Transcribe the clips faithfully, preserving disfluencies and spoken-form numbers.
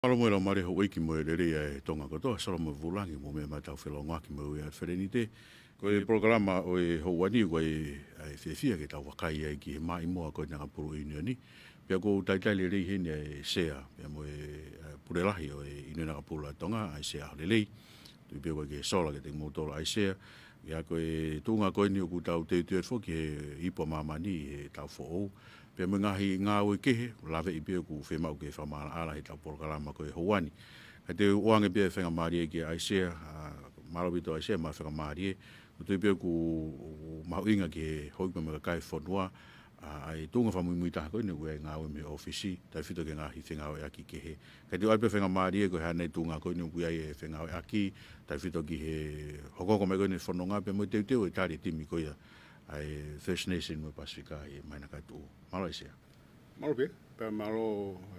Mālō mo e laumālie houʻeiki mo e lelei ʻa e Tonga kotoa, Solomon Vulangi mo e meʻa mai tau felongoaki mo e ʻUea Felenite. Ko e polokalama ʻo e houa ni ʻoku ʻi ai ʻa e fiefia ke tau vakai ai ki he maʻimoa ko eni ʻa e ʻakapulu ʻiunioni. Pea ʻoku ou talitali lelei heni ʻa e Sea, pea mo e, ʻa e pule lahi ʻo e ʻIunioni ʻAkapulu ʻa Tonga, ʻa e Sea ʻAho Lelei. Tui pē ʻoku ʻikai ke sola kiate kimoutolu ʻa e Sea. Pea ko e tuʻunga ko eni ʻoku tau teuteu foki he ipu ʻa māmani he taʻu foʻou. Pea mo e ngaahi ngāue kehe, laveʻi pē ʻoku fiemaʻu ke fakamaʻalaʻala he ʻetau polokalama ko e houa ni. Ka te u ʻoange pē ʻa e faingamālie kia ʻAisea, ʻa, mālō ʻaupito ʻAisea, maʻu faingamālie. ʻOku ou tui pē ʻoku mahuʻinga ki he houʻeiki mo e kakai e fonua, ʻa, ʻa e tuʻunga fakamuimui taha ko eni ʻoku ʻi ai e ngāue mei he ʻōfisi, tautefito ki he ngaahi fengāueʻaki kehe. Ka te u ʻai pē faingamālie ko e hā nai e tuʻunga ko eni ʻoku ʻi ai e fengāueʻaki, tautefito ki he hokohoko mai ko eni e fononga pea mo e teuteu e tali e timi ko ia ʻa e First Nation mo e Pasifika ʻi he māhina ka tuʻu. Mālō ʻAisea. Mālō pē, pea mālō,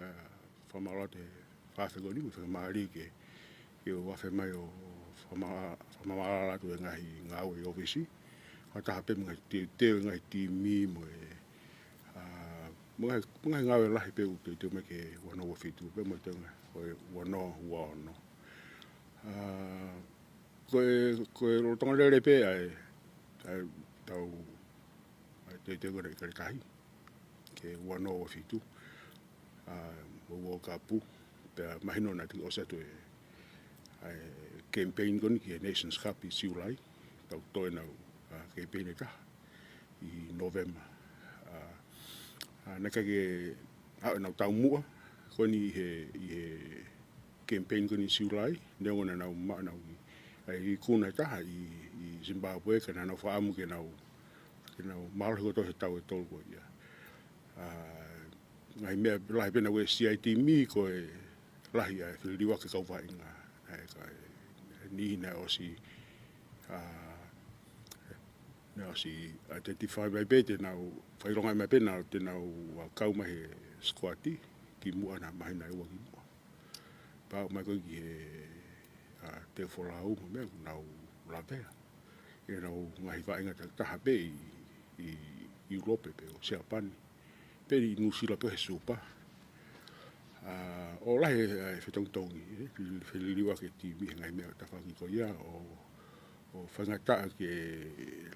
ē, fakamālō atu he fakaafe ko eni, mo e faingamālie ke, ke u afe mai ʻo fakama-, fakamaʻalaʻala atu e ngaahi ngāue ʻi ʻōfisi. Fakataha pē mo e ngaahi teuteu e ngaahi timi mo e, ʻa, mo e ngaahi, mo e ngaahi ngāue lahi pē ʻoku teuteu mai ki he ua noa ua fitu, pea mo e teunga, ko e ua noa ua ono. ʻA, ko e, ko e lolotonga lelei pē ʻa e, ʻa e tau, ʻa e teuteu ko eni ʻIkale Tahi ki he ua noa ua fitu, ʻa, mo e World Cup, pea mahino naʻe toki ʻosi atu e, ʻa e campaign ko eni ki he Nations Cup ʻi Siulai, tau toe ʻenau, ʻa, campaign ʻe taha ʻi November. ʻA, ʻa, naʻe ʻikai ke aʻu ʻenau taumuʻa ko eni ʻi he, ʻi he campaign ko eni ʻi Siulai, neongo naʻa nau maʻu ʻenau, ʻa e ikuna ʻe taha ʻi, ʻi Zimbabwe, ka naʻa nau fakaʻamu ke nau, ke nau mālohi kotoa he taʻu ʻe tolu ko ia. ʻA, ngaahi meʻa lahi pē naʻe uesia ai e timi ko e lahi ʻa e feliliuaki e kau vaʻinga. ʻA e ka e, e niʻihi naʻe ʻosi, ʻa, naʻe ʻosi identify mai pē te nau, fakaʻilonga mai pē nau, te nau, ʻa, kau mai he squad kimuʻa ʻa e māhina ʻe ua kimuʻa. Pea aʻu mai ko ē ki he, ʻa, teu folau mo e meʻa ʻoku nau lavea ʻenau ngaahi vaʻinga takitaha pē ʻi, ʻi ʻIulope pe ʻo Siapani. Pe ʻi Nuʻusila pē he Super. ʻA, ʻo lahi e, e fetongitongi, ē, feliliuaki e timi he ngaahi meʻa tafaʻaki ko ia ʻo, ʻo faingataʻa ke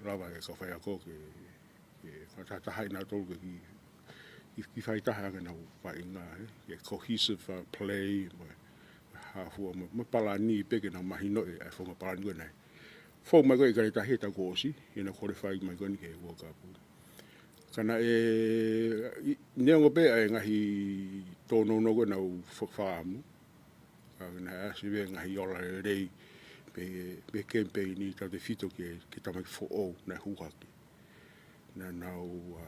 lava e kau faiako ke, ke fakatahatahaʻi nautolu ke ki, ki, ki fai taha ange ʻenau vaʻinga, ē, ke cohesive, ʻa, play, mo e, mo e hā fua, mo, mo e palani pē ke nau mahinoʻi e, e founga palani ko eni. Fou mai ko ē ʻIkale Tahi he taʻu kuo ʻosi, ʻi heʻenau qualify mai ko eni ki he World Cup. Ka naʻe, ʻi, neongo pē ʻa e ngaahi tōnounou ko ē ʻenau fa-, fakaʻamu, ka naʻe ʻasi pē ngaahi ola lelei, pe, pe campaign ʻi tautefito ki he, ki he tamaiki foʻou naʻe hū hake. Naʻa nau, ʻa,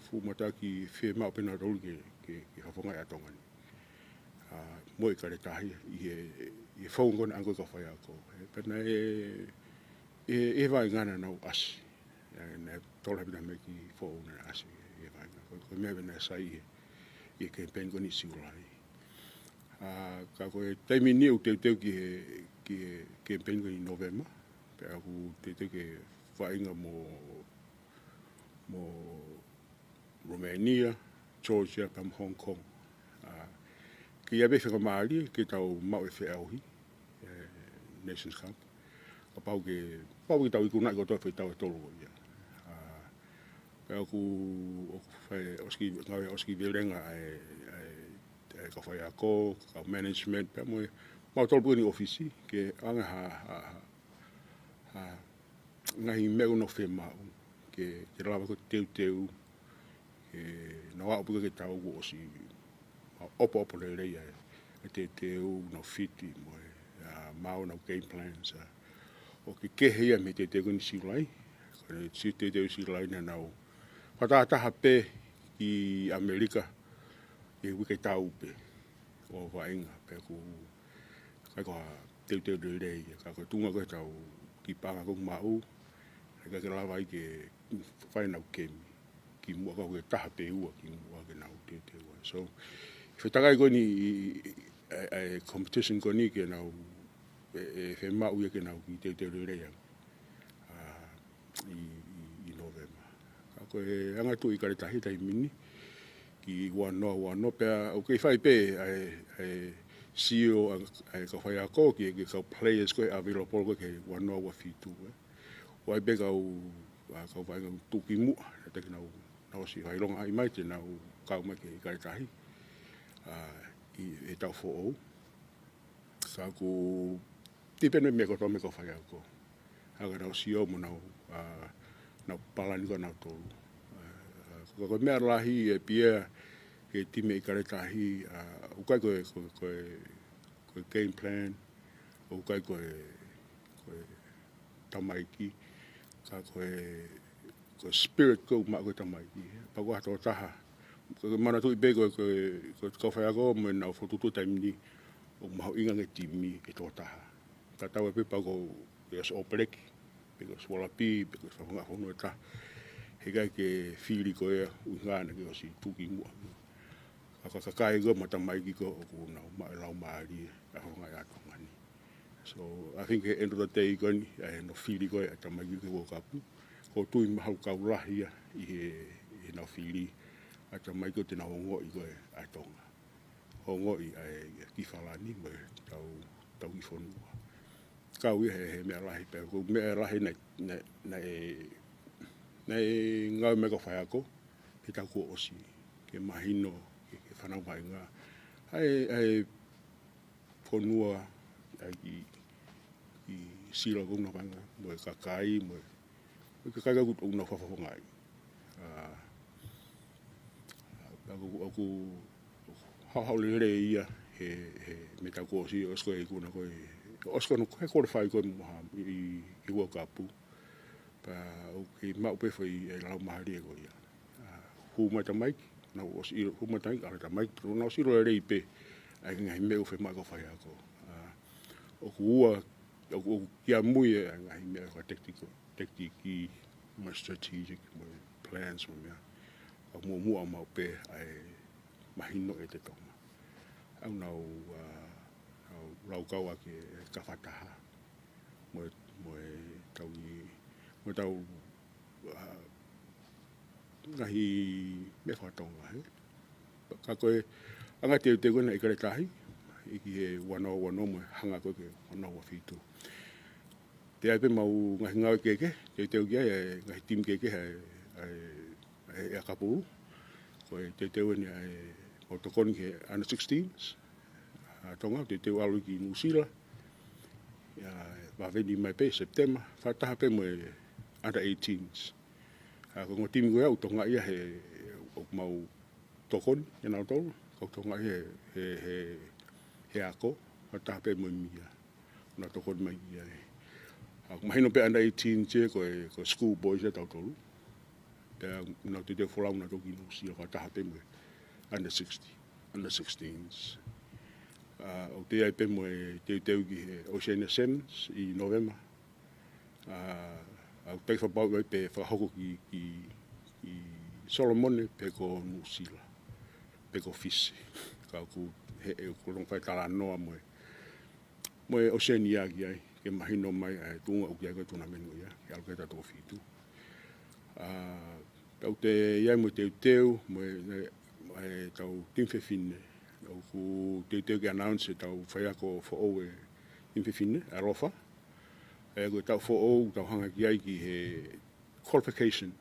fuʻu mātuʻaki fiemaʻu pē nautolu ke, ke, ke fakafofongaʻi ʻa Tonga ni. ʻA, mo ʻIkale Tahi ʻi he, ʻi he founga ko ē ʻa e kau faiako. Ē, pea naʻe, ʻi he, ʻi he vaʻinga naʻa nau ʻasi. ʻA, naʻe tolu ʻa e tamaiki foʻou naʻe ʻasi ʻi he vaʻinga. Ko, ko e meʻa pē naʻe sai ʻi he, ʻi he campaign ko eni ʻi Siulai. ʻA, ka ko e taimi ni ʻoku teuteu ki he, ki he campaign ko eni ʻi November. Pea ʻoku teuteu ke vaʻinga mo, mo Romania, Georgia, pea mo Hong Kong. ʻA, ke ʻi ai pē faingamālie ke tau maʻu e feʻauhi, ē, Nations Cup. Kapau ke, kapau ke tau ikunaʻi kotoa e foʻi taʻu ʻe tolu ko ia. ʻA, pea ʻoku, ʻoku fai, ʻosi ki, ngāue ʻosi ki velenga ʻa e, ʻa e, ʻa e kau faiako, kau management, pea mo e, mautolu pē ʻi he ʻōfisi, ke ʻoange ha, ha, ha, ha, ngaahi meʻa ʻoku nau fiemaʻu, ke, ke lava ko ē teuteu, ke nau aʻu pē ki he taʻu kuo ʻosi, ʻa, ʻopoʻopo lelei ʻa e, ʻa e teuteu, nau fiti mo e, ʻa, maʻu ʻenau game plans, ʻa. ʻOku kehe ia mei he teuteu ko eni ʻi Siulai, ko e teuteu ʻi Siulai naʻa nau fakatahataha pē ki ʻAmelika, ʻi he uike ʻe taha pē ʻo vaʻinga, pea ʻoku ʻikai ko ha teuteu lelei ia, ka ko e tuʻunga ko ē ʻetau kiʻi paʻanga ko ē ʻoku maʻu, ʻikai ke lava ai ke fai ʻenau kemi kimuʻa, ka ko e taha pe ua kimuʻa ke nau teuteu ai. So, ʻi he taimi ko eni ʻi, ʻi, ʻa e, ʻa e competition ko eni ke nau, ʻe, ʻe fiemaʻu ia ke nau kiʻi teuteu lelei ange. ʻA, ʻi, ʻi, ʻi November. Ka ko e angatuʻu ʻIkale Tahi taimi ni, ki ua noa ua noa pea ʻoku kei fai pē ʻa e, ʻa e sio ʻa, ʻa e kau faiako ki he, ki he kau players ko ē available ko ē ki he ua noa ua fitu, ē. ʻOku ʻi ai pē kau, ʻa, kau vaʻinga tuʻukimuʻa, ʻe te ke nau, nau ʻosi fakaʻilongaʻi mai te nau kau mai ki he ʻIkale Tahi, ʻa, ʻi he taʻu foʻou. Ka ʻoku tipeni mei he meʻa kotoa mei he kau faiako. ʻA, ka nau sio mo nau, ʻa, nau palani ko ē ʻanautolu. ʻA, ka ko e meʻa lahi ʻe Pia, ki he timi ʻIkale Tahi, ʻa, ʻoku ʻikai ko e, ko e, ko e, ko e game plan, ʻoku ʻikai ko e, ko e tamaiki, ka ko e, ko e spirit ko ē ʻoku maʻu ko ē ʻa e tamaiki. Pea ko ha tokotaha. Ko e manatuʻi pē ko e, ko e, ko e kau faiako mo ʻenau fokotuʻutuʻu taimi ni, ʻoku mahuʻinga ange e timi ʻe tokotaha. Tatau ai pē pe ko e ʻosi All Black, pe ko e ʻosi Wallaby, pe ko e fakafofonga fonua ʻe taha. Heʻikai ke fili ko ē ʻuhinga naʻa ke ʻosi tuʻukimuʻa. Ka ko e kakai ko ē mo e tamaiki ko ē ʻoku nau maʻu e laumālie ʻa e fakafofongaʻi ʻa Tonga ni. So, I think he end of the day ko eni, ʻa e nofo fili ko ē ʻa e tamaiki ki he World Cup, ʻoku ou tui mahalo ʻoku kau lahi ia ʻi he, ʻi heʻenau fili ʻa e tamaiki ʻoku te nau ongoʻi ko ē ʻa e Tonga. Ongoʻi ʻa e kiʻi falani mo ʻetau, ʻetau kiʻi fonua. Kau ia he, he meʻa lahi pē, ko e meʻa lahi naʻe, naʻe, naʻe, naʻe ngāue mai e kau faiako he taʻu kuo ʻosi, ke mahino ki he, ki he fānau vaʻinga ʻa e, ʻa e fonua, ʻa e kiʻi, kiʻi sila ko ē ʻoku nau vaʻinga, mo e kakai, mo e, mo e kakai ko ē ʻoku nau fakafofongaʻi. ʻA, ʻa, ʻoku, ʻoku, ʻoku haʻohaʻo lelei ia he, he meʻa taʻu kuo ʻosi, ʻosi ko ē ʻi he ikuna ko ē, ʻosi ko ē ʻoku nau qualify ko ē mo ha, ʻi, ʻi, ʻi World Cup. Pea ʻoku kei maʻu pē foʻi ʻe laumālie ko ia. ʻA, hū mai e tamaiki, nau ʻosi ʻilo, hū mai e tamaiki, ʻalu e tamaiki, nau ʻosi ʻilo lelei pē ʻa e ngaahi meʻa ʻoku fiemaʻu ʻe he kau faiako. ʻA, ʻoku ua, ʻoku, ʻoku kiʻi mui e ngaahi meʻa ko e tactical, tactic mo e strategic, mo e plans, mo e meʻa. ʻOku muʻomuʻa maʻu pē ʻa e mahino ʻe he Tonga. ʻOku nau, ʻa, nau laukau ʻaki e kafataha mo e, mo ʻetau, mo ʻetau, ʻa, ngaahi meʻa faka-Tonga, ē. Ka ko e anga e teuteu ko ē ʻa e ʻIkale Tahi, ʻi he ua noa ua noa mo e hanga ko ē ki he ua noa ua fitu. Pea ʻi ai pē ʻemau ngaahi ngāue kehekehe, teuteu ki ai e ngaahi timi kehekehe ʻa e, ʻa e, ʻa e, ʻa e ʻakapulu. Ko e teuteu eni ʻa ʻemau tokoni ki he under sixteens ʻa Tonga, teuteu ʻalu ki Nuʻusila. ʻIa, vave ni mai pē September, fakataha pē mo e under eighteens. ʻA, ko e ongo timi ko ia ʻoku tokangaʻi ia he, ʻoku mau tokoni ʻia nautolu, ka ʻoku tokangaʻi he, he, he, he ako, fakataha pē mo e M I A. Nau tokoni mai ia ē. ʻA, mahino pē under eighteen ia ko e, ko e school boys ia ʻa tautolu. Pea nau teuteu folau nautolu ki Nuʻusila fakataha pē mo e under sixty, under sixteens. ʻA, ʻoku toe ʻi ai pē mo e teuteu ki he Oceania Sevens ʻi November. ʻA, ʻoku teʻeki fakapapauʻi pē pe fakahoko ki, ki, ki Solomone pe ko Nuʻusila, pe ko Fisi. Ka ʻoku he, ʻoku ʻikai ke fai talanoa mo e, mo e Oceania ki ai, ke mahino mai ʻa e tuʻunga ʻoku ʻi ai ko ē e tournament ko ia, ke ʻalu ki he taʻu toko fitu. ʻA, pea ʻoku toe ʻi ai mo e teuteu, mo e, ʻe, ʻetau timi fefine. ʻOku teuteu ke announce ʻetau faiako foʻou e timi fefine, ʻa e Alofa. ʻA ia ko e taʻu foʻou, tau hanga ki ai ki he qualification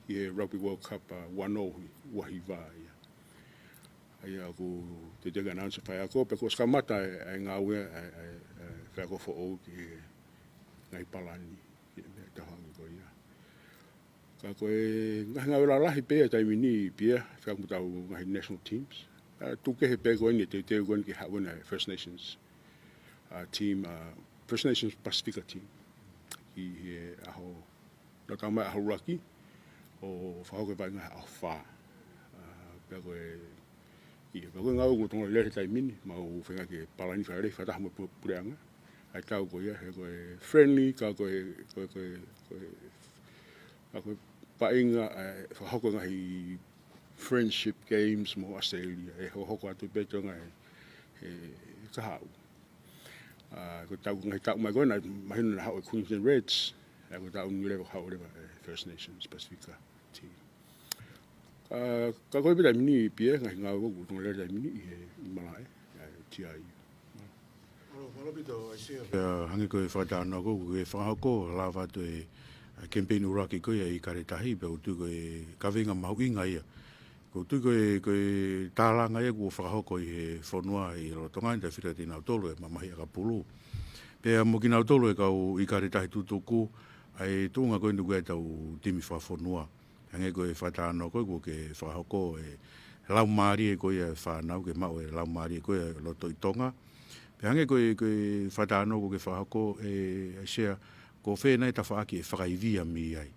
ki he Rugby World Cup, ʻa, ua noa ua hiva ia. ʻA ia ʻoku teuteu ke announce e faiako, pea kuo ʻosi kamata e, e ngāue ʻa e, e, e faiako foʻou ki he ngaahi palani, ki he meʻa ʻoku tau hanga ko ia. Ka ko e ngaahi ngāue lalahi pē ʻa e taimi ni Pia, fekauʻaki mo ʻetau ngaahi national teams. ʻA, tuʻu kehe pē ko eni e teuteu ko eni ke haʻu ʻa e First Nations, ʻa, team, ʻa, First Nations Pasifika team. Ki he ʻaho, nau tau mai ʻaho ʻuluaki, ʻo fakahoko e vaʻinga he ʻaho fā. ʻA, pea ko e, ʻIa, pea ko e ngāue ʻoku tau lele he taimi ni, mau feinga ke palani fakalelei fakataha mo e pu-, puleʻanga. ʻA e tau ko ia, he ko e friendly, ka ko e, ko e, ko e, ko e, ka ko e vaʻinga, ʻe, fakahoko e ngaahi friendship games mo Australia, ʻe hokohoko atu pē ʻi Tonga ʻi he, he kahaʻu. ʻA, ko e taʻu, ngaahi taʻu mai ko ē, naʻe mahino naʻe haʻu e Queensland Reds, ʻa, ko e taʻu ni leva haʻu leva e First Nations Pasifika team. ʻA, ka ko e pē taimi ni Pia, ngaahi ngāue ʻoku tau lele he taimi ni ʻi he, ʻi malaʻe, ʻa e T R U. Mālō ʻaupito, ʻAisea. Pea hangē ko e fakatalanoa ko ē, ko e fakahoko, lava atu e, ʻa e kemipeini ʻuluaki ko ia ʻi Kaletahi, pea ʻoku ou tui ko e kaveinga mahuʻinga ia. ʻOku ou tui ko e, ko e tālanga ia kuo fakahoko ʻi he fonua ʻi lolotonga ni, tautefito kiate kinautolu e mamahi ʻakapulu. Pea mo kinautolu e kau ʻIkale Tahi tutuku, ʻa e tuʻunga ko eni ʻoku ʻi ai ʻetau timi fakafonua. Hangē ko e fakatalanoa ko ē kuo ke fakahoko e laumālie ko ia e fānau, ke maʻu e laumālie ko ia loto ʻi Tonga. Pea hangē ko e, ko e fakatalanoa kuo ke fakahoko ʻe, ʻAisea, ko fē nai e tafaʻaki ʻe fakaivia mei ai.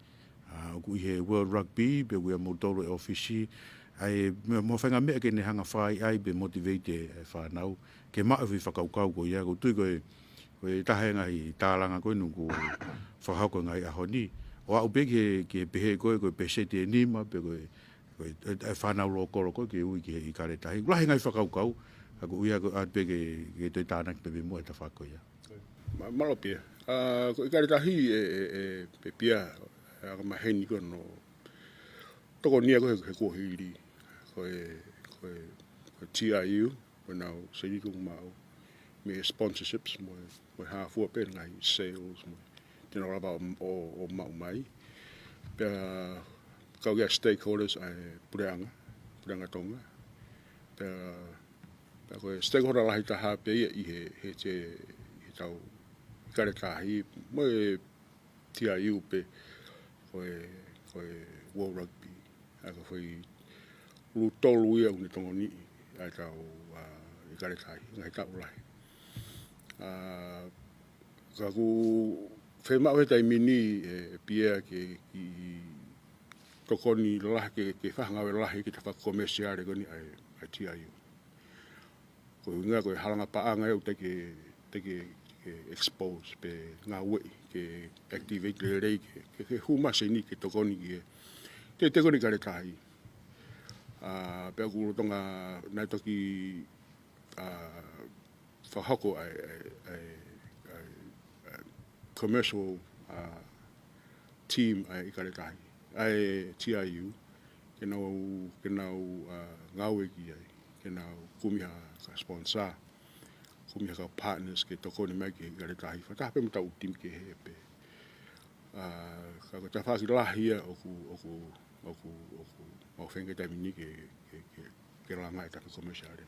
ʻA, ʻoku ʻi he World Rugby, pea ʻoku ʻi ai moutolu e ʻōfisi, ʻa e, mo, mo e faʻahinga meʻa ke ne hanga fai ai pe motivate e fānau, ke maʻu e foʻi fakakaukau ko ia, ʻoku ou tui ko e, ko e taha e ngaahi tālanga ko eni ʻoku fakahoko he ngaahi ʻaho ni. ʻO aʻu pē ki he, ki he pehē ko e, ko e peseti ʻe nima, pe ko e, ko e, e, e fānau lōkolo ko ē ke ui ki he ʻIkale Tahi. Lahi e ngaahi fakakaukau, ka ʻoku ou ʻai ko ē atu pē ke, ke toe tānaki pē mei muʻa e tafaʻaki ko ia. Mā-, mālō Pia. ʻA, ko e ʻIkale Tahi e, e, e, pe Pia, ʻa, ka maheni ko ē hono tokonia ko ē he, he kuohili. Ko e, ko e, ko e T I U, ko ʻenau sēniti ʻoku maʻu mei he sponsorships, mo e, mo e hā fua pē ngaahi sales, mo e te nau lava ʻo, ʻo, ʻo maʻu mai. Pea kau ki he stakeholders ʻa e puleʻanga, puleʻanga Tonga. Pea, pea ko e stakeholder lahi taha pē ia ʻi he, he te, ʻi heʻetau ʻIkale Tahi, mo e T I U pē, ko e, ko e World Rugby. ʻA ko e foʻi ʻulu tolu ia ʻoku ne tokoniʻi ʻa ʻetau, ʻa, ʻIkale Tahi, ngaahi taʻu lahi. ʻA, ka ʻoku fiemaʻu he taimi ni e, e Pia ke, ke tokoni lahi ke, ke fai ha ngāue lahi ki he tafaʻaki komesiale ko eni ʻa e, ʻa e T I U. Ko e ʻuhinga ko e halanga paʻanga ia ʻoku teʻeki ke, teʻeki ke, ke expose pe ngāueʻi ke activate lelei ke, ke, ke hū mai e sēniti ke tokoni ki he, ke tokoni ki he ʻIkale Tahi. ʻA, pea ʻoku lolotonga naʻe toki, ʻa, fakahoko ʻa e, ʻa e, ʻa e, ʻa e, ʻa e commercial, ʻa, team ʻa e ʻIkale Tahi, ʻa e T I U, ke nau, ke nau, ʻa, ngāue ki ai, ke nau kumi ha, ka sponsor, kumi ha kau partners ke tokoni mai ki he ʻIkale Tahi, fakataha pē mo ʻetau team kehe pē. ʻA, ka ko e tafaʻaki lahi ia ʻoku, ʻoku, ʻoku, ʻoku mau feinga he taimi ni ke, ke, ke, ke langa e tafaʻaki komesiale.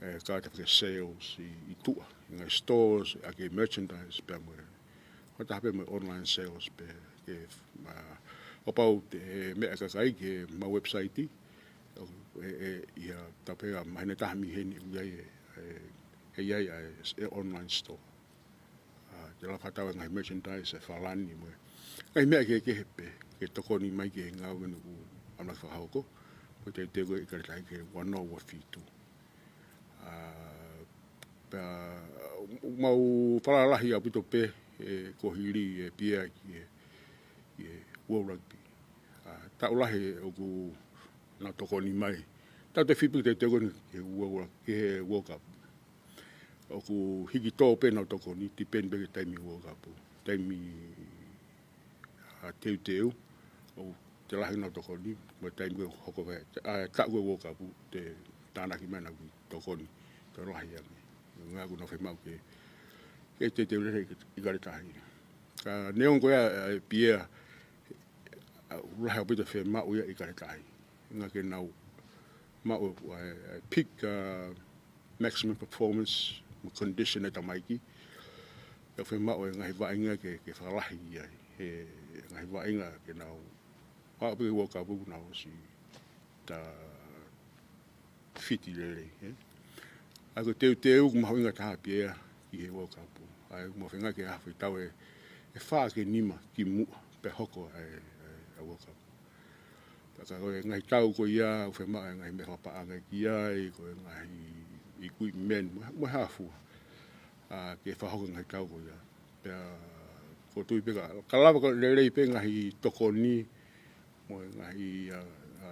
ʻE, ka tafaʻaki sales ʻi, ʻi tuʻa, ʻi he ngaahi stores, ʻa e merchandise pea mo e, fakataha pē mo e online sales pē, ke, ʻa, ʻo kapau te, ʻe meʻa e kakai ki heʻemau website, ʻo, ʻe, ʻe, ʻi ha tapu ʻe taha maheni taha mei heni ʻoku ʻi ai e, ʻe, ʻe ʻi ai ʻa e, e online store. ʻA, te lava fakatau e ngaahi merchandise, e falani mo e ngaahi meʻa kehekehe pē, ke tokoni mai ki he ngāue ni ʻoku ʻamanaki fakahoko, ko e teuteu ko ē ʻIkale Tahi ki he ua noa ua fitu. ʻA, pea, ʻoku mau falala lahi ʻaupito pē, e, kuohili e Pia ki he, ki he World Rugby. ʻA, taʻu lahi ʻoku nau tokoni mai. Tautefito pē ki he teuteu ko eni ki he World, ki he World Cup. ʻOku hiki tō pē ʻenau tokoni, depend pē ki he taimi World Cup. Taimi, ʻa, teuteu, ʻoku toe lahi ʻenau tokoni, mo e taimi ko ē hoko ko ē, ʻa, taʻu ko ē World Cup, toe tānaki mai ʻenau kiʻi tokoni, toe lahi ange. Ngā ʻoku nau fiemaʻu ke, ke teuteu lelei e ʻIkale Tahi. Ka neongo ko ia, ʻa, e Pia, ʻa, ʻoku lahi ʻaupito e fiemaʻu ia ʻa e ʻIkale Tahi. Ngā ke nau maʻu, ʻa, ʻa, peak, ʻa, maximum performance, mo e condition e tamaiki. ʻOku fiemaʻu e ngaahi vaʻinga ke, ke fakalahi ai. He ngaahi vaʻinga ke nau, ʻa, pē ʻoku ka puku nau si ta fiti lelei, ē? ʻA ko e teuteu ʻoku mahuʻinga taha pē ia ki he World Cup. ʻA ʻoku mau feinga ke ʻaho ʻe tau ʻe, ʻe fā ki he nima kimuʻa, pea hoko ʻa e, ʻa e, ʻa e World Cup. Pea ka ko e ngaahi tau ko ia, ʻoku fiemaʻu e ngaahi meʻa fakapaʻanga ki ai, ko e ngaahi equipment, mo, mo e hā fua. ʻA, ke fakahoko e ngaahi tau ko ia. Pea, ʻoku ou tui pē ka, ka lava ko e lelei pē ngaahi tokoni, mo e ngaahi, ʻa, ʻa,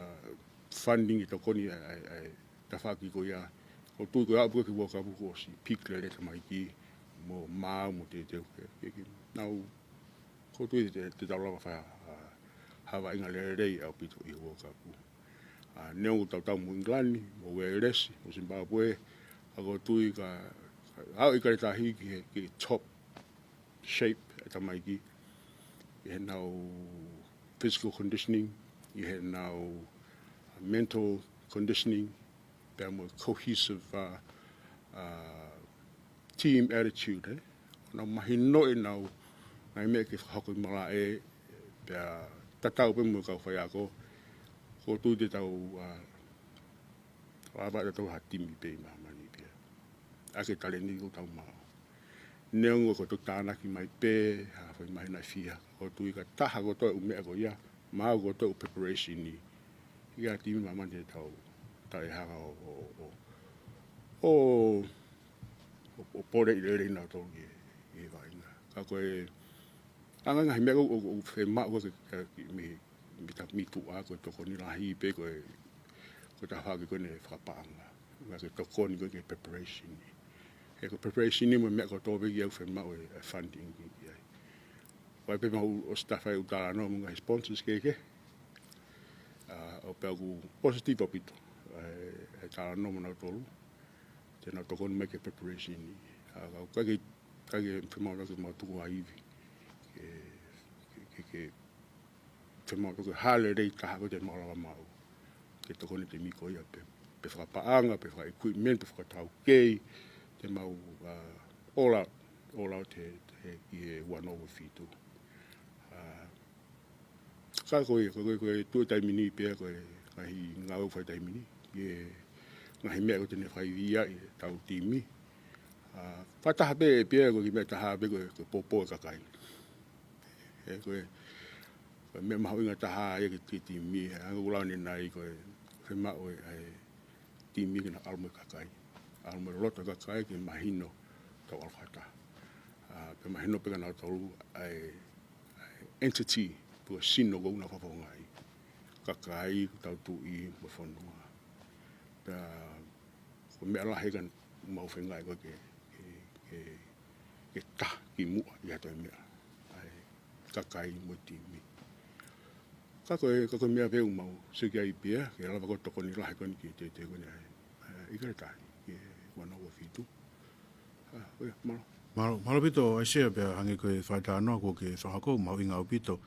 funding ʻe tokoni ʻa e, ʻa e, ʻa e tafaʻaki ko ia. ʻOku ou tui ko e aʻu pē ki he World Cup kuo ʻosi peak lelei e tamaiki, mo maau, mo teuteu ke, ke, ke nau, ʻoku ou tui te, te tau lava fai ha, ha, ha vaʻinga lelei ʻaupito ʻi he World Cup. ʻA, neongo ʻetau tau mo England, mo Uēlesi, mo Zimbabwe, ka ʻoku ou tui ka, Aʻu ʻIkale Tahi ki he, ki he top shape ʻa e tamaiki, ʻi heʻenau physical conditioning, ʻi heʻenau mental conditioning, pea mo e cohesive, uh, uh, team attitude, eh? ʻO nau mahinoʻi ʻenau ngaahi meʻa ke fakahoko ʻi malaʻe, pea tatau pē mo e kau faiako, ʻoku ou tui te tau, uh, lava ʻo tau ha timi pē ʻi māmani pē. ʻAki e talēniti ʻoku tau maʻu. Neongo ko e tānaki mai pē ha foʻi māhina ʻe fiha, ʻoku ou tui ka taha kotoa e ʻū meʻa ko ia, maʻu kotoa e ʻū preparation ni, ʻa e timi ʻi māmani te tau, tau hanga ʻo, ʻo, ʻo, ʻo, ʻo, ʻo poleʻi lelei nautolu ʻi he, ʻi he vaʻinga. Ka ko e, ʻa e ngaahi meʻa ʻoku, ʻoku, ʻoku fiemaʻu ko ē ke, ke, ke, mei, mei ta-, mei tuʻa ko e tokoni lahi pē ko e, ko e tafaʻaki ko eni fakapaʻanga. Ngaahi tokoni ko ē ki he preparation ni. He ko e preparation ni mo e meʻa kotoa pē ki ai ʻoku fiemaʻu e, e funding ki, ki ai. Ko e pē mau ʻosi tafa e ʻū talanoa mo e ngaahi sponsors kehekehe. Ah, ʻo pehē ʻoku positive ʻaupito e, e talanoa mo nautolu. Te nau tokoni mai ki he preparation ni. Ah, ka ʻoku ʻikai ke, ʻikai ke fiemaʻu ke mau tuku ha ivi. Ke, ke, ke, ke fiemaʻu ke hā lelei taha ko ē te mau lava maʻu. Ke tokoni e timi ko ia pē, pē fakapaʻanga, pē faka-equipment, pē fakataukei, te mau, ah, all out, all out he, he, ʻi he ua noa ua fitu. Ah, ka ko ia, ko e, ko e, ko e tuʻu he taimi ni pea ko e ngaahi ngāue fai taimi ni, ʻi he ngaahi meʻa ko ē te ne fakaivia ʻi heʻetau timi. Ah, fakataha pē pea ko e kiʻi meʻa ʻe taha pē ko e, ko e poupou e kakai. He ko e, ko e meʻa mahuʻinga taha ia ki he, ki he timi, he ʻa e ʻū lau ʻanenai ko e fiemaʻu e, ʻa e timi ke nau ʻalu mo e kakai. ʻAlu mo e loto e kakai ke mahino tau ʻalu fakataha. Ah, pea mahino pē kia nautolu ʻa e, ʻa e entity, pe ko e sino ko ē ʻoku nau fakafofongaʻi. Kakai, tau tuʻi, mo e fonua. Pea ko e meʻa lahi ʻoku mau feinga ko ē ke, ke, ke, ke tā ki muʻa ʻi ha toe meʻa. ʻA e kakai mo e timi. Ka ko e, ka ko e meʻa pē ʻoku mau sio ki ai pea, ke lava ko ē tokoni lahi ko eni ki he teuteu ko eni ʻa e, ʻa e ʻIkale Tahi, ki he ua noa ua fitu. Ah, ʻo ia, mālō. Mālō, mālō ʻaupito, ʻAisea, pea hangē ko e fakatalanoa kuo ke fakahoko, mahuʻinga ʻaupito.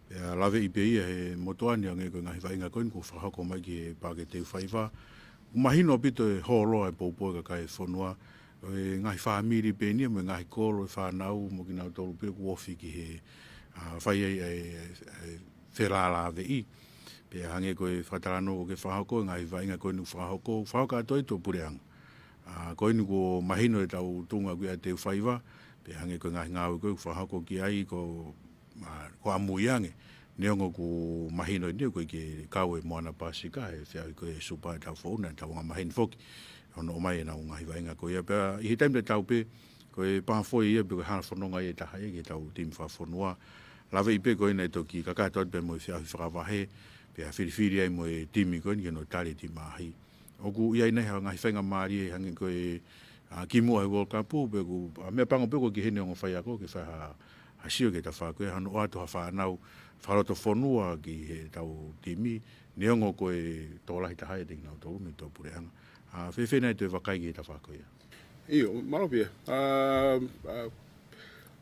Pea laveʻi pē ia he motuʻa ni hangē ko e ngaahi vaʻinga ko eni kuo fakahoko mai ki he Paʻake Teufaiva. Mahino ʻaupito e hōloa e poupou e kakai e fonua, ʻo e ngaahi fāmili pē eni ia mo e ngaahi kolo e fānau mo kinautolu pē ʻoku ofi ki he, ah, fai ai ʻa e, ʻa e, ʻa e felālāveʻi. Pea hangē ko e fakatalanoa kuo ke fakahoko, e ngaahi vaʻinga ko eni ʻoku fakahoko, fakahoko atu ai ʻe he puleʻanga. Ah, ko eni kuo mahino ʻetau tuʻunga ʻoku ʻi ai e Teufaiva, pea hangē ko e ngaahi ngāue ko ē ʻoku fakahoko ki ai ko, ah, ko ʻamui ange. Neongo ʻoku mahino eni ʻoku ʻikai ke kau e Moana Pasifika, he feʻauhi ko ē Super ʻetau founa, ʻetau angamaheni foki. Hono ʻomai ʻenau ngaahi vaʻinga ko ia pea, ʻi he taimi tatau pē, ko e pā foʻi ia pe ko e hala fononga ia ʻe taha ia ki heʻetau timi fakafonua. Laveʻi pē ko ena ʻe toki kakato atu pē mo e feʻauhi fakavahe, pea filifili ai mo e timi ko eni ke nau tali e timi ʻaʻahi. ʻOku ʻi ai nai ha ngaahi faingamālie hangē ko e, ah, kimuʻa he World Cup, pe ko, ah, meʻapango pē ko e ki heni ongo faiako, ke fai ha, ha sio ki he tafaʻaki ko ē, hano ʻoatu ha fānau fakalotofonua ki heʻetau timi, neongo ko e tokolahi taha ia ʻiate kinautolu mei he tuʻapuleʻanga. Ah, fēfē nai ʻetau vakai ki he tafaʻaki ko ia? ʻIo, mālō pē ia. Ah, ah,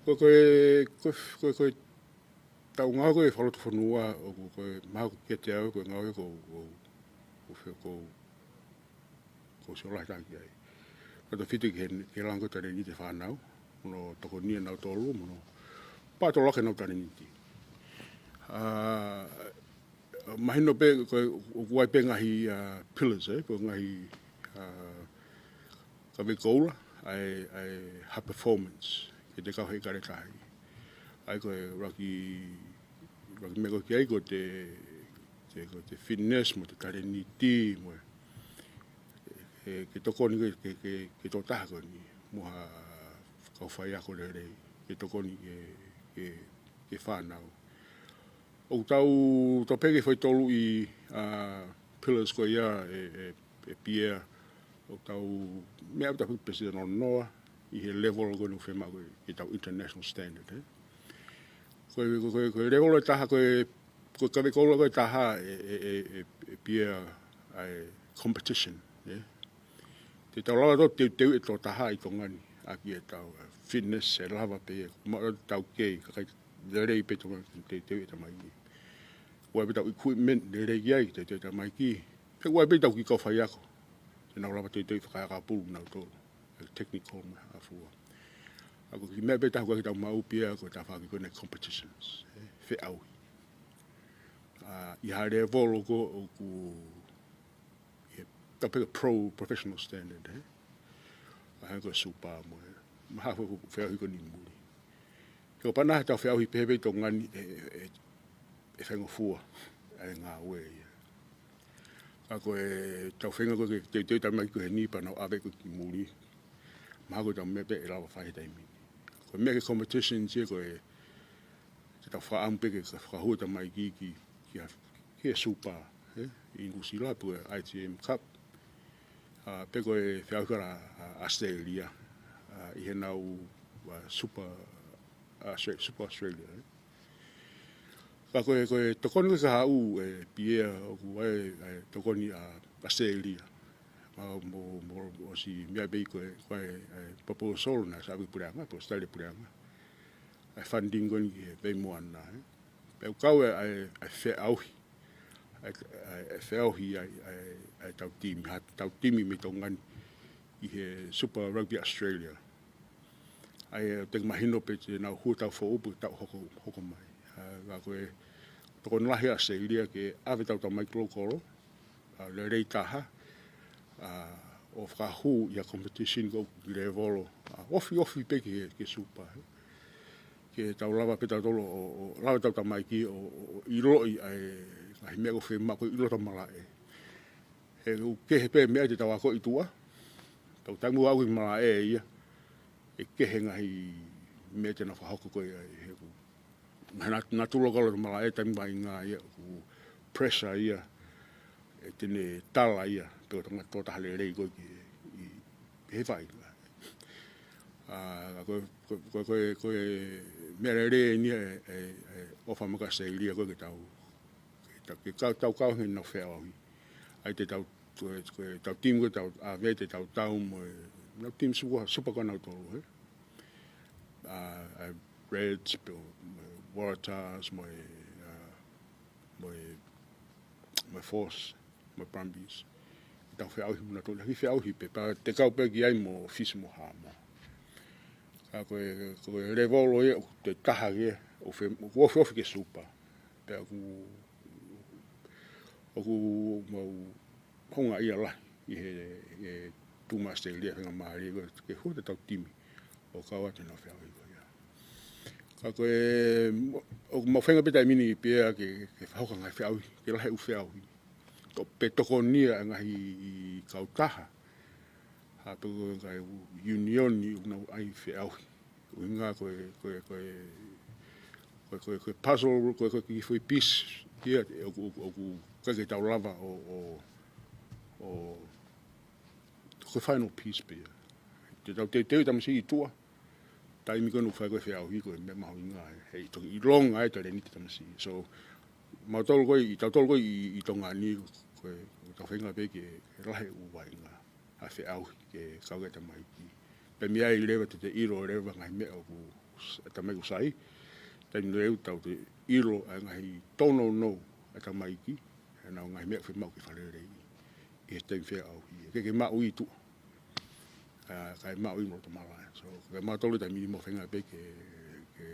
ko, ko e, ko, ko, ko ʻetau ngāue ko ē fakalotofonua, ʻoku, ko e mahalo kiate au, ko e ngāue ko, ko, ko fe-, ko, ko e sio lahi taha ki ai. Ko e tau fiti ki he, ki he langa ko ē talēniti e fānau, mo hono tokoniʻi ʻe nautolu, mo hono pato lake ʻenau talēniti. Ah, mahino pē, ko e, ʻoku ʻi ai pē ngaahi, ah, pillars, eh, pe ko e ngaahi, ah, kavei koula, ʻa e, ʻa e high performance, ki he kau he ʻIkale Tahi. ʻA ia ko e ʻuluaki, ʻuluaki meʻa ko ē ki ai ko e, ko e, ko e fitness mo e talēniti mo e, e, ke tokoni ke, ke, ke, ke tō taha ko eni, mo ha kau faiako lelei, ke tokoni ke, ke, ke fānau. ʻOku tau, tau pehē ki he foʻi tolu ʻi, ah, pillars ko ia ʻe, ʻe, ʻe Pierre, ʻoku tau meʻa ʻoku tau pesi noa noa ʻi he level ko eni ʻoku fiemaʻu ko ē ke tau international standard, eh. Ko e, ko e, ko e level ʻe taha, ko e, ko e kavei koula ko ē ʻe taha ʻe, ʻe, ʻe, ʻe, ʻe Pierre ʻa e competition, eh. Te tau lava ʻo teuteuʻi e tokotaha ʻi Tonga ni, ʻaki ʻetau, eh, fitness, ʻe lava pē ia. Maʻu ʻetau kei, kakai lelei pē ʻi Tonga ni, teuteuʻi e tamaiki. ʻOku ʻi ai pē ʻetau equipment lelei ai, teuteuʻi e tamaiki. Pea ʻoku ʻi ai pē ʻetau kiʻi kau faiako. Te nau lava ʻo teuteuʻi fakaakapulu nautolu. E technical mo e hā fua. Ka ko e kiʻi meʻa pē ʻe taha ʻoku ʻikai ke tau maʻu pē ia ko e tafaʻaki ko eni e competitions, eh, feʻauhi. Ah, ʻi ha lēvolo ko ē ʻoku, ʻi he, tau pehē ko e pro professional standard, eh? ʻA ia ko e super mo e, mo e hā fua feʻauhi ko eni ʻi muli. He ʻoku pau naʻa tau feʻauhi pehē pē ʻi Tonga ni ʻe, ʻe, ʻe, ʻe faingofua ʻa e ngāue ia. Ka ko ʻetau feinga ko ē ke teuteu e tamaiki ko eni pea nau ʻave ko ē ki muli. Mahalo ko ʻetau meʻa pē ʻe lava fai he taimi ni. Ko e meʻa ki he competitions ia ko e, te tau fakaʻamu pē ke fakahū e tamaiki ki, ki, ki he super, eh, ʻi Nuʻusila pe ko e I T M Cup. Ah, pe ko e feʻauhi ko ē ʻa, ʻa Australia. Ah, ʻi heʻenau, ah, super, ah, Austra-, Super Australia, eh. Ka ko e, ko e tokoni ko ē ka haʻu ʻe Piea ʻoku ʻi ai, ʻa e tokoni ʻa Australia. Ah, mo, mo, ʻosi meʻa pē ko e, ko e, ʻa e proposal naʻe ʻave ki he puleʻanga, proposal ki he puleʻanga. ʻA e funding ko eni ki he Veimoana, eh. Pea ʻoku kau ai ʻa e, ʻa e feʻauhi. ʻA e, ʻa e, ʻa e feʻauhi ʻa e, ʻa e, ʻa e tau timi, ha tau timi mei Tonga ni ʻi he Super Rugby Australia. ʻA ia te ke mahino pē te nau hū ʻetau foʻou pē ʻi he taʻu hoko, hoko mai. Ah, ka ko e tokoni lahi ʻa Australia ke ʻave ʻetau tamaiki lōkolo, ah, lelei taha, ah, ʻo fakahū ʻi ha competition ko ē ʻoku lēvolo, ah, ofi, ofi pē ki he, ki he super, eh. Ke tau lava pē tautolu ʻo, ʻo lava ʻetau tamaiki ʻo, ʻo, ʻo ʻiloʻi ʻa e ngaahi meʻa ʻoku fiemaʻu ke ʻilo ʻetau malaʻe. He ʻoku kehe pē meʻa te tau ako ʻi tuʻa. Tau taimi ʻoku aʻu ki malaʻe ia, ʻe kehe ngaahi meʻa te nau fakahoko ko ē ai, he ʻoku ngaahi nat-, natula ko ē ʻo e malaʻe taimi vaʻinga ia, ʻoku pressure ia, ʻe te ne tala ia, pe ko e tangata tokotaha lelei ko ē ki, ʻi, ʻi he vaʻinga. Ah, ko, ko, ko, ko, ko e meʻa lelei eni ʻa e, ʻa e, ʻa e ʻofa maʻa Australia ko ē ke tau, ke tau, ke kau, tau kau he ʻenau feʻauhi. ʻA ia te tau, ko e, ko e tau timi ko ē tau, ah, meʻa te tau tau mo e, nau timi super, super ko ē nautolu, eh. Ah, ʻa e Reds, pe ko e, mo e Waratahs, mo e, ah, mo e, mo e Force, mo e Brumbies. Tau feʻauhi mo nautolu, ha kiʻi feʻauhi pē, pea te kau pē ki ai mo Fisi mo Haʻamoa. Ka ko e, ko e lēvolo ia, ʻoku toe taha ki ai, ʻoku fe-, ʻoku ofi, ofi ki he super. Pea ʻoku, ʻoku mau houngaʻia lahi ʻi he, ʻi he tuʻu mai ʻa Australia, faingamālie ko ē ke hū ʻetau timi ʻo kau atu ʻenau feʻauhi ko ia. Ka ko e, mo-, ʻoku mau feinga pē taimi ni Piea ke, ke fakahoko e ngaahi feʻauhi, ke lahi e ʻū feʻauhi. To-, pe tokonia e ngaahi kautaha. Ha pe ko e ngaahi union ʻoku nau ʻai feʻauhi. ʻUhinga ko e, ko e, ko e, ko e, ko e, ko e puzzle, ko e, ko e kiʻi foʻi piece ia, ʻoku, ʻoku, ʻoku ʻikai ke tau lava ʻo, ʻo, ʻo, ko e final piece pē ia. Te tau teuteu e tamasiʻi ʻi tuʻa, taimi ko ē ʻoku fai ko ē e feʻauhi ko e meʻa mahuʻinga, he, he ʻe toki ʻilonga ai e talēniti e tamasiʻi. So, mautolu ko ē, ʻi tautolu ko ē ʻi, ʻi Tonga ni, ko e, ko e tau feinga pē ke, ke lahi e ʻū vaʻinga ʻa e feʻauhi ke kau ki ai e tamaiki. Pea mei ai leva te te ʻilo leva ngaahi meʻa ʻoku s-, e tamaiki ʻoku sai. Taimi leva ʻoku tau toe ʻilo ʻa e ngaahi tōnounou ʻa e tamaiki, ʻenau ngaahi meʻa ʻoku fiemaʻu ke fakaleleiʻi ʻi he taimi feʻauhi. ʻIkai ke maʻu ʻi tuʻa. Ah, kae maʻu ʻi loto malaʻe. So, ko mautolu taimi ni mau feinga pē ke, ke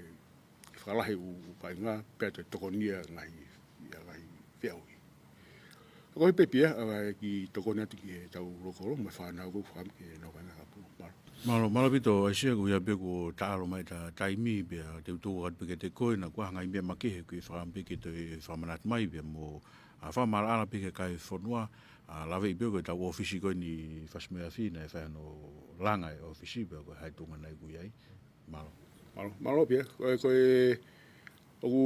fakalahi e ʻū, ʻū vaʻinga, pea toe tokonia e ngaahi, ʻa e ngaahi feʻauhi. Ko e pē Piea, ʻa e kiʻi tokoni atu ki heʻetau lōkolo, mo e fānau ko ē ʻoku fakaʻamu ke nau vaʻinga ʻakapulu. Mālō. Mālō, mālō ʻaupito, ʻAisea, ko ia pē kuo taʻalo mai ʻeta taimi, pea te u tuku atu pē kiate koe, naʻa kuo ʻi ai ha ngaahi meʻa makehe ʻoku ke fakaʻamu pē ke toe fakamanatu mai, pea mo, ah, fakamaʻalaʻala pē ki he kakai e fonua, ah, laveʻi pē ko ʻetau ʻōfisi ko eni ʻi Fasi mo e Afi, naʻe fai hono langa e ʻōfisi, pea ko e hā e tuʻunga naʻe ʻi ai. Mālō. Mālō, mālō Piea. Ko e, ko e, ʻoku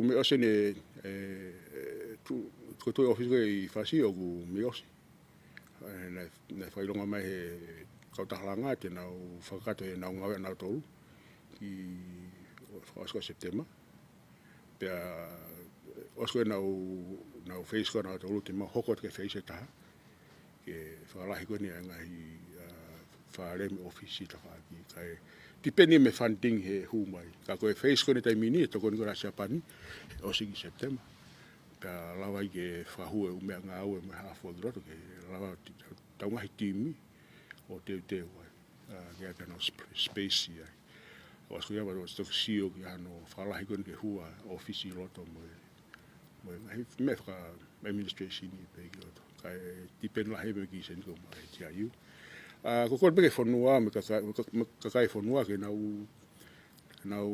mei ʻosi eni, ē, ē, tu-, ko e tuʻu e ʻōfisi ko ē ʻi Fasi ʻoku mei ʻosi. Ē, naʻe, naʻe fakaʻilonga mai ʻe he kautaha langa te nau fakakakato ʻenau ngāue ʻanautolu ki he fakaʻosi ko ē ʻo Sepitema. Pea ʻosi ko ē ʻenau, ʻenau phase ko ē ʻanautolu te mau hoko atu ki he phase ʻe taha. Ke fakalahi ko eni ʻa e ngaahi, fale mo e ʻōfisi tafaʻaki. Kae tipeni mei he funding he hū mai. Ka ko e phase ko eni he taimi ni, ʻe tokoni ko ē ʻa Siapani, ʻosi ki September. Pea lava ai ke fakahū e ʻū meʻangāue mo e hā fua ki loto ke lava ʻo ti-, tau ngaahi timi ʻo teuteu ai. ʻA, ke ʻai pē hano sp-, space ai. ʻOsi ko ia ʻoku toki sio ki hano fakalahi ko eni ke hū ʻa e ʻōfisi ʻi loto mo e, mo e ngaahi meʻa faka-administration ʻi pē ki loto. Kae tipeni lahi pē ki he sēniti ko ē mei he T I U. ʻA, ko e kole pē ki he fonua, mo e kakai, mo e ka-, mo e kakai e fonua ke nau, nau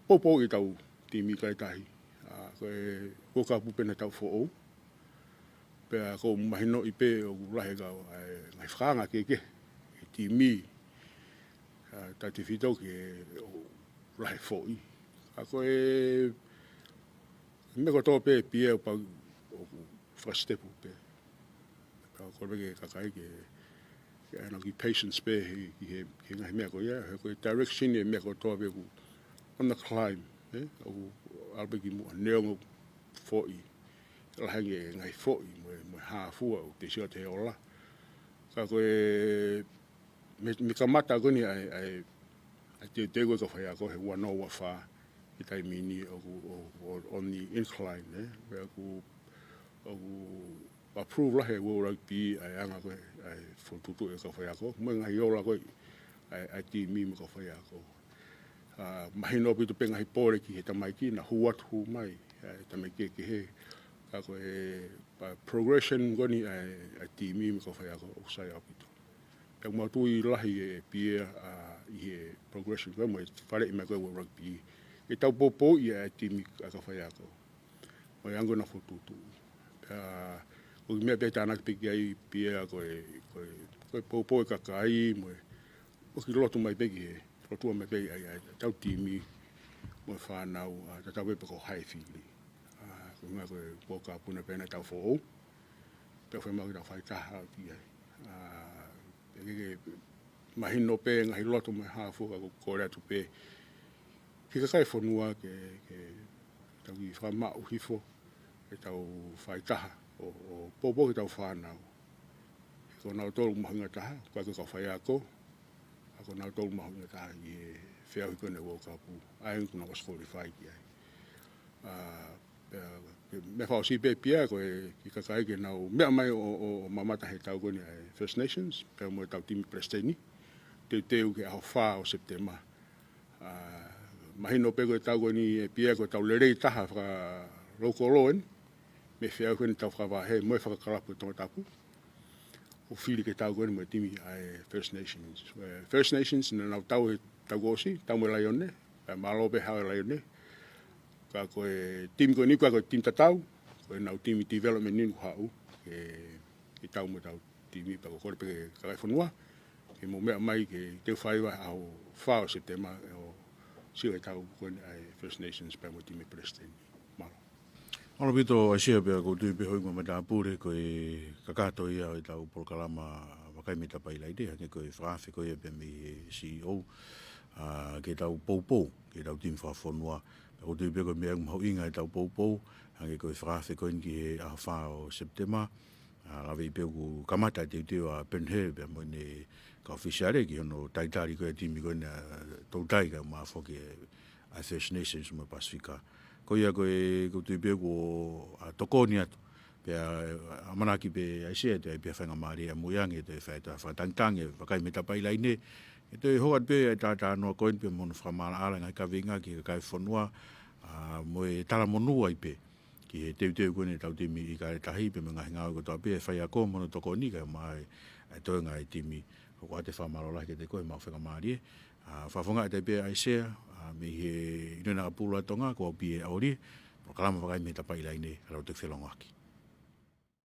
poupouʻi ʻetau timi kakai tahi. ʻA, ko e World Cup pē eni he taʻu foʻou. Pea ʻoku mahinoʻi pē ʻoku lahi e kau, ʻa e ngaahi fakaanga kehekehe he timi, ʻa, tautefito ki he ʻoku lahi e foʻi. Ka ko e meʻa kotoa pē Pia ʻoku pau ʻoku fakasitepu pē. Ka ko e kole pē ki he kakai ke, ke ʻai ʻenau kiʻi patience pē he, ki he, ki he ngaahi meʻa ko ia, he ko e direction e meʻa kotoa pē ʻoku on the climb, ē? ʻOku ʻalu pē ki muʻa neongo foʻi. Lahi ange e ngaahi foʻi mo e, mo e hā fua ʻoku te sio atu he ola. Ka ko e, mei, mei he kamata ko eni ʻa e, ʻa e, ʻa e teuteu ko ē ʻa e kau faiako he ua noa ua fā he taimi ni ʻoku, ʻo, ʻo, on the incline, ē? Pea ʻoku, ʻoku approve lahi ʻe he World Rugby ʻa e anga ko ē ʻa e fokotuʻutuʻu e kau faiako, mo e ngaahi ola ko ē ʻa e, ʻa e timi mo e kau faiako. ʻA, mahino ʻaupito pē ngaahi pole ki he tamaiki, naʻa hū atu hū mai, ʻa e tamaiki kehekehe. Ka ko e, ʻa, progression ko eni ʻa e, ʻa e timi mo e kau faiako ʻoku sai ʻaupito. Pea ʻoku mau tui lahi ʻe Pia, ʻa, ʻi he progression ko ē mo e faleʻi mai ko ē ʻa e World Rugby. Ke tau poupouʻi ʻa e timi ʻa e kau faiako. Mo e anga ʻenau fokotuʻutuʻu. Pea, ko e meʻa pē tānaki pē ki ai Pia ko e, ko e, ko e poupou e kakai mo e, ʻoku lotu mai pē ki he, lotua mai pē ʻa e, ʻa e, ʻetau timi mo e fānau, ʻa, tatau ai pē pe ko hai fili. ʻA, ko e ʻuhinga ko e World Cup ʻoku pau eni he taʻu foʻou. Pea ʻoku fiemaʻu ke tau fai taha ʻo ʻi ai. ʻA, pea ke, ke mahino pē ngaahi loto mo e hā fua ka ʻoku kole atu pē ki he kakai e fonua ke, ke tau kiʻi fakamaʻu hifo, ke tau fai taha ʻo, ʻo poupou ki heʻetau fānau. He ko kinautolu mahuʻinga taha, ʻikai ko e kau faiako, ka ko kinautolu mahuʻinga taha ʻi he feʻauhi ko eni ʻa e World Cup, ʻa ia ʻoku nau ʻosi qualify ki ai. ʻA, pea, ke meʻa fakaʻosi pē Pia ko e kiʻi kakai ke nau meʻa mai ʻo, ʻo, ʻo mamata he tau ko eni ʻa e First Nations, pea mo ʻetau timi palesiteni, teuteu ki he ʻaho fā ʻo September. ʻA, mahino pē ko e tau ko eni ʻe Pia ko e tau lelei taha fakalōkolo eni, mei he feʻauhi ko eni ʻetau fakavahe, mo e fakakalapu ʻo Tongatapu. ʻO fili ke tau ko eni mo e timi ʻa e First Nations. ʻE, First Nations naʻa nau tau he taʻu kuo ʻosi, tau mo e Laione, ʻe, mālō pē haʻu e Laione. Ka ko e timi ko eni ʻoku ʻikai ko e timi tatau, ko ʻenau timi development eni ʻoku haʻu, ke, ke tau mo ʻetau timi pea ʻoku kole pē ki he kakai e fonua, ke mou meʻa mai ke teu faiva ʻaho fā ʻo September ʻo sio he tau ko eni ʻa e First Nations pea mo e timi palesiteni. Mālō. Mālō ʻaupito ʻAisea, pea ʻoku ou tui pē houʻeiki matāpule ko e kakato ia ʻo ʻetau polokalama Vakai mei Tapailaine, hangē ko e fakaafe ko ia pea mei he C E O, ʻa, ke tau poupou, ke tau timi fakafonua. Pea ʻoku ou tui pē ko e meʻa mahuʻinga ʻetau poupou, hangē ko e fakaafe ko eni ki he ʻaho fā ʻo September, ʻa, lave pē ʻoku kamata e teuteu ʻa Penhe pea mo ʻene kau ʻōfisiale ki hono talitali ko ē e timi ko eni ʻa Toutai kae ʻumaʻā foki ʻa e First Nations mo e Pasifika. Ko ia ko e, ʻoku ou tui pē kuo, ʻa, tokoni atu. Pea, ʻa, ʻamanaki pē ʻAisea ʻe toe ʻi ai pē ha faingamālie ʻamui ange ʻe toe fai ʻetau fakatangitangi, Vakai mei Tapailaine. ʻE toe hoko atu pē ʻa e talanoa ko eni pea mo hono fakamaʻalaʻala e ngaahi kaveinga ki he kakai e fonua, ʻa, mo e talamonū ai pē ki he teuteu ko eni ʻetau timi ʻIkale Tahi pea mo e ngaahi ngāue kotoa pē ʻa e faiako mo hono tokoni kae ʻumaʻā e toenga e timi. Hoko atu e fakamālō lahi kiate koe he maʻu faingamālie. ʻA, fakafofongaʻi atu ai pē ʻAisea, ʻa, mei he ʻIunioni ʻAkapulu ʻa Tonga, ko au Pia ʻAolie, polokalama Vakai mei Tapailaine, ʻalu atu ki he felongoaki.